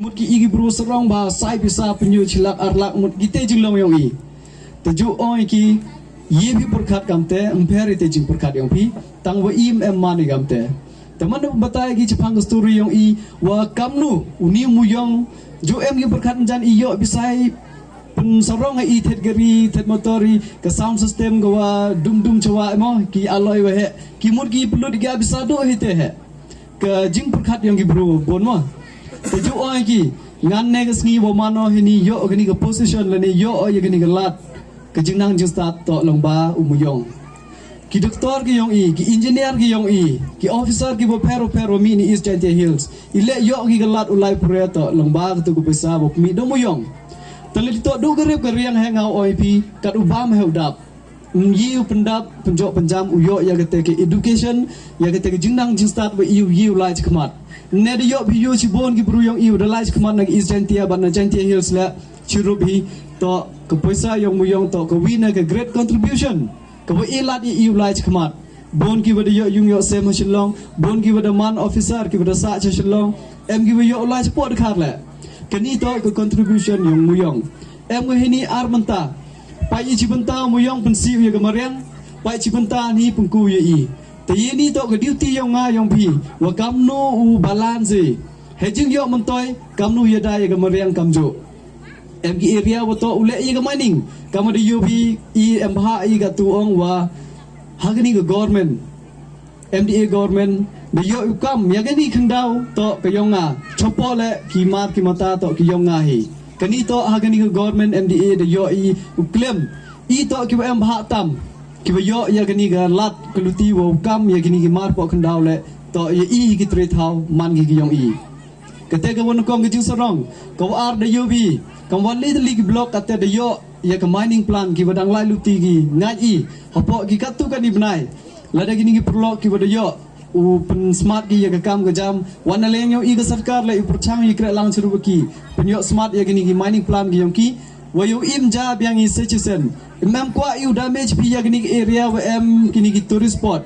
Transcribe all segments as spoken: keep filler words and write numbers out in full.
Mut ki i ki bru sarong ba sai pisa pynyoh chi lak ar lak mut ki te jinglong yong i. Te ju ong i ki, ye phi pyrkhat kamte, ym pher i te jingpyrkhat yong phi, tang wa i ym em man i kamte. Te man da batai ki chaphang ka story yong i, wa kamnu, u ni u Mooyong, ju em ki pyrkhat jan i yoh pisa i pynsarong i thet gari, thet motor i, ka sound system ka wa dum dum chawa mo, ki alloy wa he, ki mut ki pynlut ki a pisa du hi te he. Ka jingpyrkhat yong ki bru bun mo. Te ju ong i ki, ngan ne ka sngi wa mano hini yoh kani ka position lane yoh ya kani ka lad. Ka jingnang jingstad toh lyngba u Mooyong. Ki doktor ki yong i, ki engineer ki yong i, ki officer ki wa pher wa pher wa mih ni East Jaintia Hills. I le yoh ki ka lad u lai pure toh lyngba katu ka pisa wa pynmih da u Mooyong. Te le toh du ka rep ka riang he nga u ong i phi, kat u bam he u dap. Ym ye u pyndap, pynjoh pynjam u yoh ya kate ka education, ya kate ka jingnang jingstad wa i u ye u lai chakhmat. Ne da yoh phi yoh chibun ki bru yong i u da lai chakhmat na ka East Jaintia bad na Jaintia Hills le, chirup hi, toh ka poisa yong u Mooyong toh ka wi na ka great contribution. Ka wa i lad ya i u lai chakhmat. Bun ki wa da yoh yung yoh sem ha Shillong, bun ki wa da man officer ki wa da sah cha Shillong, em ki wa yoh u lai chapoh dkhar le. Kani toh ka contribution yong u Mooyong. Em wa hini ar mynta. Pait i chi bynta u Mooyong pynsih u ya ka mariang, pait chi bynta ni pynku ya i. Te ye ni toh ka duty yong nga yong phi, wa kamnu u balance i. He jingyoh myntoi, kamnu yada ya ka mariang kamjooh. Em ki area wa toh u le ya ka mining, kam wa da yoh phi i em bha i katu ong wa ha kani ka government. M D A government, da yoh u kam, ya kani khyndaw toh ka yong nga, chapoh le ki mar ki mata toh ki yong nga hi. Kani toh ha kani ka government M D A da yoh i u claim, i toh ki wa em bha tam, ki wa yoh ya kani ka lad ka luti wa u kam ya kani ki mar poh khyndaw le, toh ya i hi ki tre thaw, man ki ki yong i. Kate ka wa nyngkong ka jingsarong, ka wa ar da yoh i, kam wa le da li ki block kate da yoh ya ka mining plan ki wa dang lai luti ki ngait i, hapoh ki katu kani bnai. Lada kini ki pyrlok ki wa da yoh u pynsmat ki ya ka kam ka jam, wa na leng yong i ka sorkar le i pyrchang i kreh lang chirup ki pynyoh smat ya kini ki mining plan ki yong ki, wa yoh im ja biang i se chisen. Em em kwah i u damage phi ya kini ki area wa em kini ki tourist spot.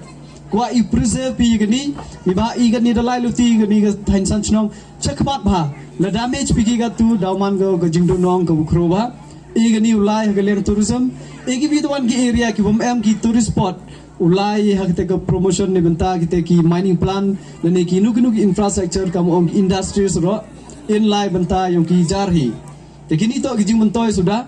Kwah i preserve phi ya kini, ni ba i kani da lai luti kini ka thaiñ san chnong. Chakhmat bha, la damage phi ki katu daw man ko ka jingdonong ka bukhro bha. I kani u lai ha ka liang tourism, i ki bit wan ki area ki bym em ki tourist spot. U lai ha kate ka promotion ni bynta kite ki mining plan, lane ki nu ki nu ki infrastructure kam ong ki industries ro, in lai bynta yong ki jar hi. Te kini toh ki jingmyntoi suda,